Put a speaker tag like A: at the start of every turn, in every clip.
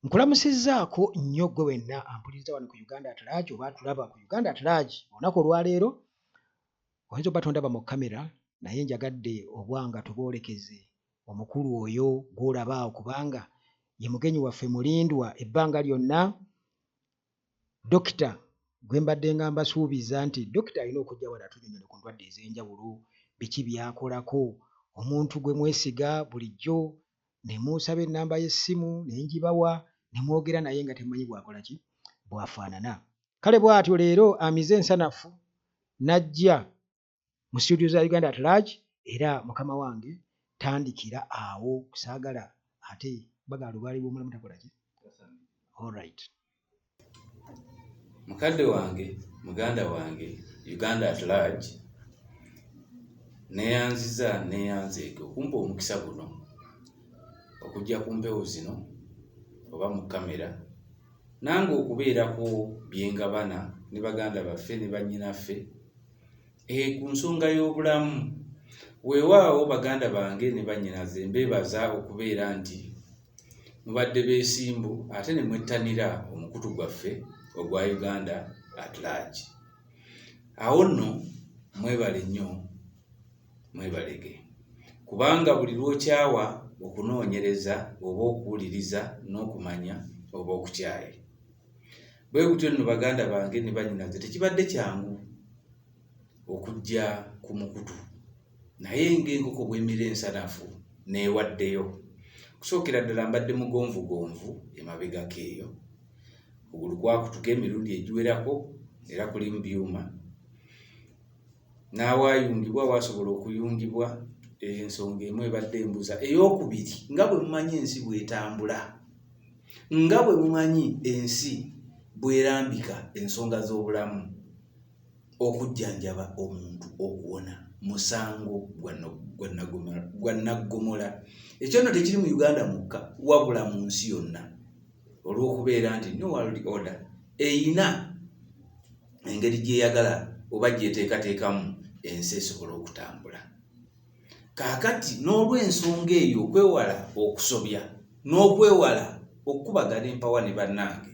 A: Nkulamusizzaako nnyo ggwe wenna ampuliriza wano ku Uganda at Large oba atulaba ku Uganda at Large. Olunaku olwaleero oyinza obba tondaba mu kkamera naye njagadde obwanga tuboolekeze omukulu oyo gw'olaba awo kubanga ye mugenyi waffe mulindwa ebbanga lyonna Dokita gwe mbadde nga mbasuubiza nti dokita alina okujja wano atunnyonnyole ku ndwadde ez'enjawulo, biki by'akolako, omuntu gwe mwesiga bulijjo ne musaba ennamba y'essimu ne ngibawa ne mwogera naye nga temumanyi bw'akola ki bw'afaanana. Kale bw'atyo leero amize ensanafu n'ajja mu studio za Uganda at large era mukama wange tandikira awo saagala ate bagala lubaale bw'omulamu takola ki. Alright.
B: Mukadde wange, muganda wange, Uganda at large, neeyanziza neeyanzeege okumpa omukisa guno okujja ku mpewo zino oba mu kkamera nange okubeerako bye ngabana ne baganda baffe ne bannyinaffe eh, ku nsonga y'obulamu. Weewaawo baganda bange ne bannyinaze mbeebaza okubeera nti mubadde beesimbu ate ne mwettanira omukutu gwaffe ogwa Uganda at large. Awo nno mwebale nnyo mwebalege kubanga buli lw'okyawa okunoonyereza oba okuwuliriza n'okumanya oba okukyaye. Bwe gutyo nno baganda bange ne bannyinaze tekibadde kyangu okujja ku mukutu naye ng'enkoko bw'emira ensanafu neewaddeyo. Okusookera ddala mbadde mugonvugonvu emabegako eyo, okugulu kwakutuka emirundi egiwerako era kulimu byuma n'awaayungibwa waasobola okuyungibwa ensonga emu ebadde embuza. Ey'okubiri nga bwe mumanyi ensi bw'etambula, nga bwe mumanyi ensi bw'erambika ensonga z'obulamu, okujjanjaba omuntu okuwona musango gwa naggomola. Ekyo nno tekiri mu Uganda mwokka wabula mu nsi yonna olw'okubeera nti New World Order eyina engeri gy'eyagala oba gy'eteekateekamu ensi esobole okutambula. Kaakati n'olw'ensonga eyo okwewala okusobya n'okwewala okukubagana empawa ne bannange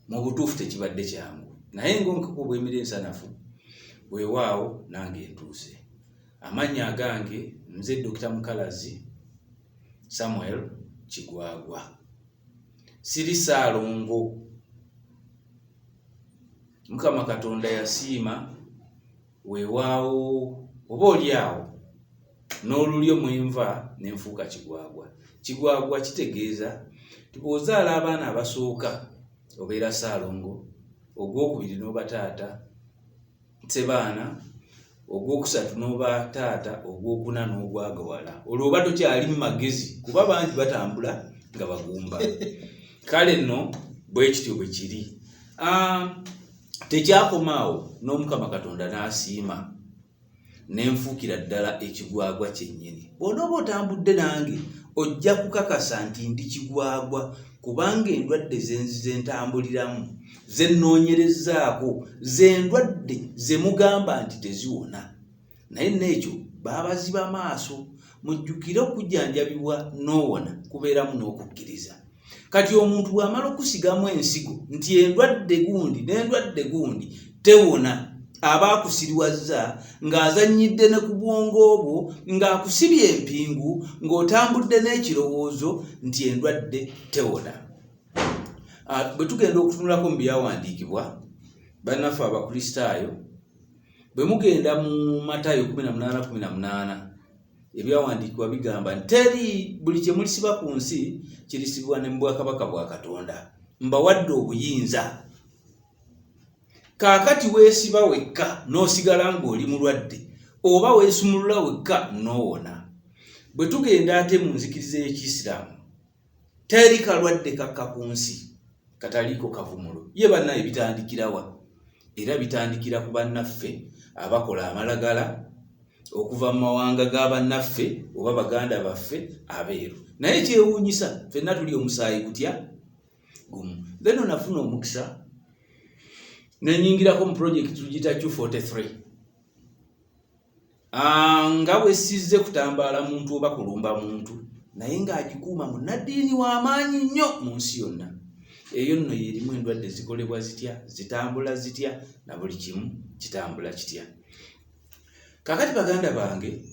B: mu butuufu tekibadde kyangu naye ng'onkako bw'emira ensanafu weewaawo nange ntuuse. Amannya agange nze Dokita Mukalazi Samuel Kigwagwa. Siri Ssaalongo. Mukama Katonda yasiima weewaawo oba oli awo n'olulyo mwenva ne nfuuka Kigwagwa. Kigwagwa kitegeeza nti bw'ozaala abaana abasooka obeera Ssaalongo, ogwokubiri n'oba taata, Ssebaana, ogwokusatu n'oba taata, ogwokuna n'ogwagawala. Olwo oba tokyali mu magezi kuba bangi batambula nga bagumba. Kale nno bwe kityo bwe kiri. Ah, tekyakoma awo n'Omukama Katonda n'asiima ne nfuukira ddala ekigwagwa kyennyini. Bw'onooba otambudde nange ojja kukakasa nti ndi kigwagwa kubanga endwadde ze nzize ntambuliramu ze nnoonyerezzaako ze ndwadde ze mugamba nti teziwona. Naye nno ekyo baabaziba maaso. Mujjukire okujjanjabibwa n'owona kubeeramu n'okukkiriza. Kati omuntu bw'amala okusigamu ensigo nti endwadde gundi n'endwadde gundi tewona, aba akusiriwazza ng'azannyidde ne ku bwongo bwo ng'akusibye empingu ng'otambudde n'ekirowoozo nti endwadde tewona. Ah, bwe tugenda okutunulako mu byawandiikibwa bannaffe Abakristaayo bwe mugenda mu Matayo 18:18 Ebyawandiikibwa bigamba nti teri buli kye mulisiba ku nsi kirisibwa ne mu bwakabaka bwa Katonda. Mbawadde obuyinza. Kaakati weesiba wekka n'osigala ng'oli mulwadde oba weesumulula wekka n'owona. Bwe tugenda ate mu nzikiriza y'Ekiyisiraamu, teri kalwadde kakka ku nsi kataliiko kavumulo. Ye bannaye bitandikira wa? Era bitandikira ku bannaffe abakola amalagala okuva mu mawanga ga bannaffe oba baganda baffe abeeru. Naye kyewuunyisa ffenna tuli omusaayi gutya gumu. Then onafuna omukisa ne nnyingirako mu pulojekiti tugiyita Q43. Ah, nga bwe sizze kutambaala muntu oba kulumba muntu. naye ng'agikuuma munnaddiini w'amaanyi nnyo mu nsi yonna. Eyo nno y'erimu endwadde zikolebwa zitya, zitambula zitya, na buli kimu kitambula kitya. Kaakati baganda bange,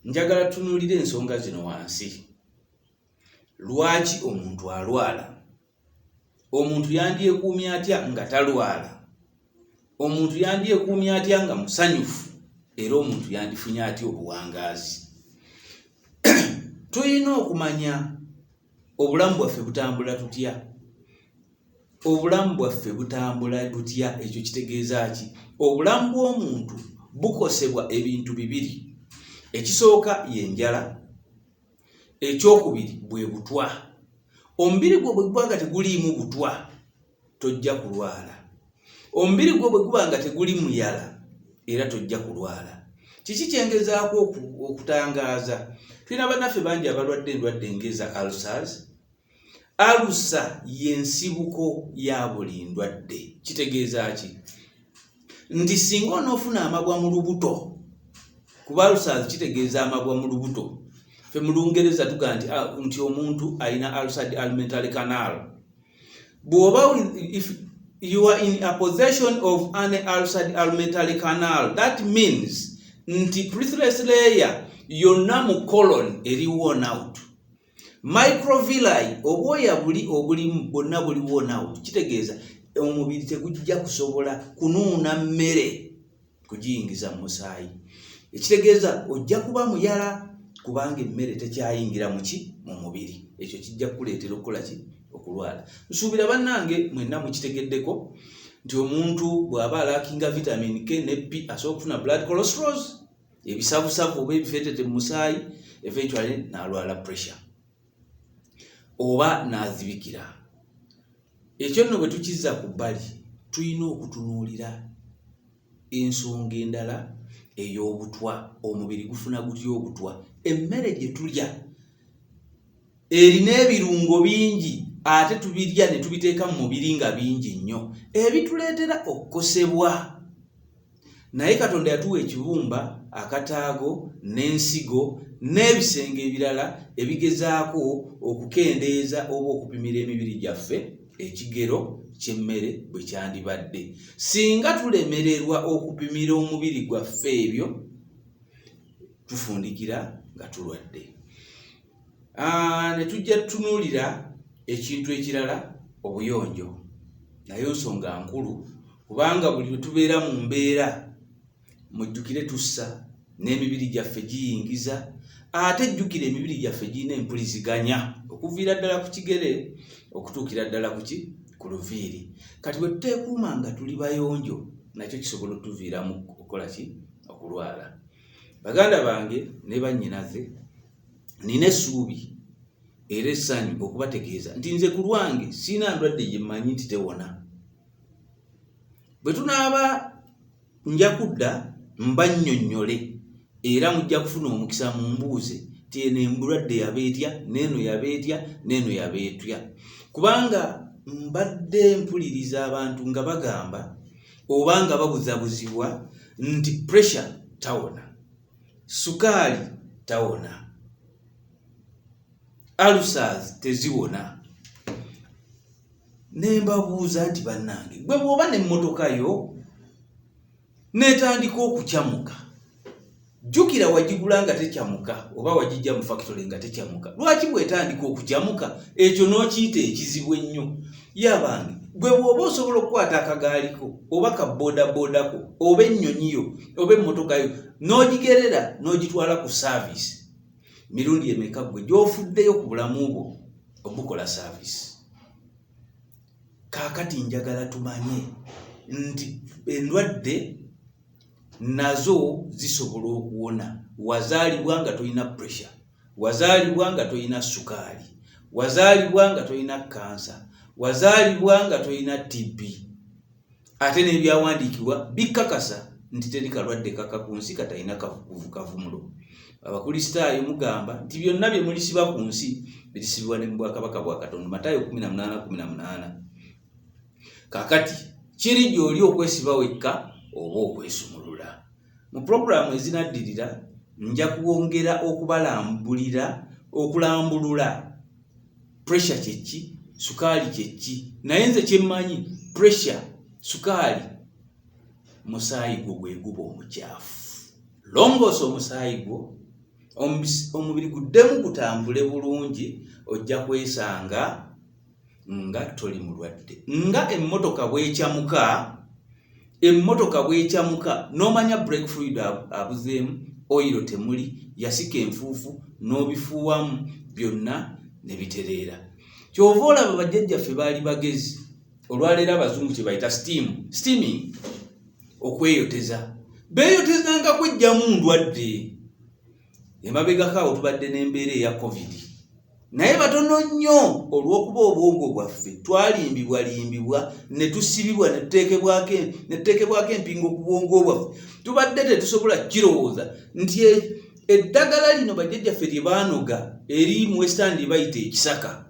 B: njagala tutunuulire ensonga zino wansi. Lwaki omuntu alwala? Omuntu yandyekuumye atya nga talwala? Omuntu yandyekuumye atya nga musanyufu? Era omuntu yandifunye atya obuwangaazi? Tulina okumanya obulamu bwaffe butambula tutya. Obulamu bwaffe butambula butya? Ekyo kitegeeza ki? Obulamu bw'omuntu bukosebwa ebintu bibiri. Ekisooka y'enjala, ekyokubiri bwe butwa. Omubiri gwo bwe guba nga teguliimu butwa, tojja kulwala. Omubiri gwo bwe guba nga teguli muyala, era tojja kulwala. Kiki kye ngezaako okutangaaza? Tulina bannaffe bangi abalwadde endwadde ng'eza ulcers. Alusa y'ensibuko ya buli ndwadde. Kitegeeza ki? Nti singa onoofuna amabwa mu lubuto, kuba ulcers kitegeeza amabwa mu lubuto. Ffe mu Lungereza tugamba nti, nti omuntu alina ulcered alimentary canal. Bw'oba if you are in a possession of an ulcered alimentary canal, that means nti prithless layer yonna mu colon eri worn out. Microvilli, obwoya buli obulimu bwonna buli worn out. Kitegeeza omubiri tegujja kusobola kunuuna mmere kugiyingiza mu musaayi. Ekitegeeza ojja kuba muyala kubanga emmere tekyayingira muki mu mubiri. Ekyo kijja kukuleetera okukola ki? Okulwala. Nsuubira bannange mwenna mukitegeddeko nti omuntu bw'aba alackinga vitamin K ne P asobola okufuna blood cholesterols, ebisavusavu oba ebifeetete mu musaayi, eventually n'alwala pressure oba n'azibikira. Ekyo nno bwe tukizza ku bbali, tulina okutunuulira ensonga endala ey'obutwa. Omubiri gufuna gutya obutwa? Emmere gye tulya erina ebirungo bingi, ate tubirya ne tubiteeka mu mubiri nga bingi nnyo, ebituleetera okukosebwa. Naye Katonda yatuwa ekibumba, akataago n'ensigo n'ebisenge ebirala ebigezaako okukendeeza oba okupimira emibiri gyaffe ekigero ky'emmere bwe kyandibadde. Singa tulemererwa okupimira omubiri gwaffe ebyo, tufundikira nga tulwadde. Ne tujja tutunuulira ekintu ekirala, obuyonjo. Nayo nsonga nkulu, kubanga buli lwe tubeera mu mbeera, mujjukire tussa n'emibiri gyaffe giyingiza. Ate jjukira emibiri gyaffe girina empuliziganya okuviira ddala ku kigere okutuukira ddala kuki ku luviiri. Kati bwe tuteekuuma nga tuli bayonjo, nakyo kisobola otuviiramu okukola ki? Okulwala. Baganda bange ne bannyinaze, nina essuubi era essanyu okubategeeza nti nze ku lwange sirina ndwadde gye mmanyi nti tewona. Bwe tunaaba nja kudda mbannyonnyole, era mujja kufuna omukisa mumbuuze nti eno endwadde yaba etya, n'eno yaba etya, n'eno yaba etya, kubanga mbadde mpuliriza abantu nga bagamba oba nga babuzabuzibwa nti pressure tawona, sukaali tawona, ulcers teziwona. Ne mbabuuza nti bannange, gwe bw'oba n'emmotoka yo n'etandika okukyamuka, jjukira wagigula nga tekyamuka oba wagijja mu factory nga tekyamuka, lwaki bw'etandika okukyamuka ekyo n'okiyita ekizibu ennyo? Yabange, gwe bw'oba osobola okukwata akagaaliko oba ka bodaboodako oba ennyonyi yo oba emmotoka yo n'ogigerera n'ogitwala ku service, mirundi emeka gwe gy'ofuddeyo ku bulamu bwo obukola service? Kaakati njagala tumanye nti endwadde nazo zisobola okuwona. Wazaalibwa nga tolina pressure, wazaalibwa nga tolina sukaali, wazaalibwa nga tolina kansa, wazaalibwa nga tolina TB, ate n'ebyawandiikibwa bikkakasa nti teri kalwadde kaka ku nsi katalina kavumulo. Abakristaayo mugamba nti byonna bye mulisiba ku nsi birisibibwa ne mu bwakabaka bwa Katonda, Matayo 18:18. Kaakati kiri gy'oli okwesiba wekka oba okwesumulula. Mu pulogulaamu ezinaddirira nja kwongera okubalambulira okulambulula pressure kyeki, sukaali kyeki, naye nze kyemmanyi pressure, sukaali musaayi gwo gwe guba omukyafu. Longoosa omusaayi gwo, omubiri guddemu gutambule bulungi, ojja kwesanga nga toli mulwadde. Nga emmotoka bwekyamuka, emmotoka bwekyamuka n'omanya brake fluid abuzeemu, oyiro temuli, yasika enfuufu n'obifuuwamu byonna ne bitereera. Kyova olaba bajjajjaffe baali bagezi. Olwaleero abazungu kye bayita steam, steaming, okweyoteza, beeyotezanga kwejjamu ndwadde. Emabegako awo tubadde n'embeera eya COVID, naye batono nnyo olw'okuba obwongo bwaffe twalimbibwalimbibwa ne tusibibwa ne tuteekebwako empingo ku bwongo bwaffe. Tubadde tetusobola kirowooza nti eddagala lino bajjajjaffe lye baanoga eri mu Western lye bayita ekisaka,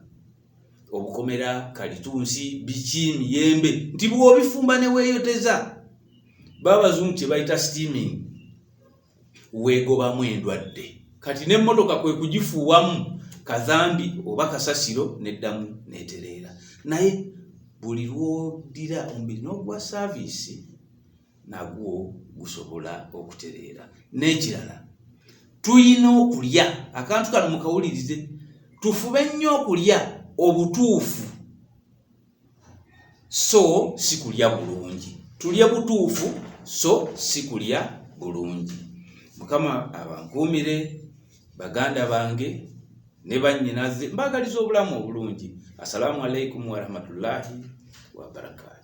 B: obukomera, kalitunsi, biki, miyembe, nti bw'obifumba ne weeyoteza, babazungu kye bayita steaming, weegobamu endwadde. Kati n'emmotoka kwe kugifuuwamu kazambi oba kasasiro neddamu netereera. Naye buli lw'oddira omubiri n'oguwa saaviisi, nagwo gusobola okutereera. N'ekirala, tulina okulya akantu kano mukawulirize, tufube nnyo okulya obutuufu, so si kulya bulungi. Tulye butuufu, so si kulya bulungi. Mukama abankuumire baganda bange ne bannyinaze, mbaagaliza obulamu obulungi. Assalaamu alaikum warahmatullahi wabarakatu.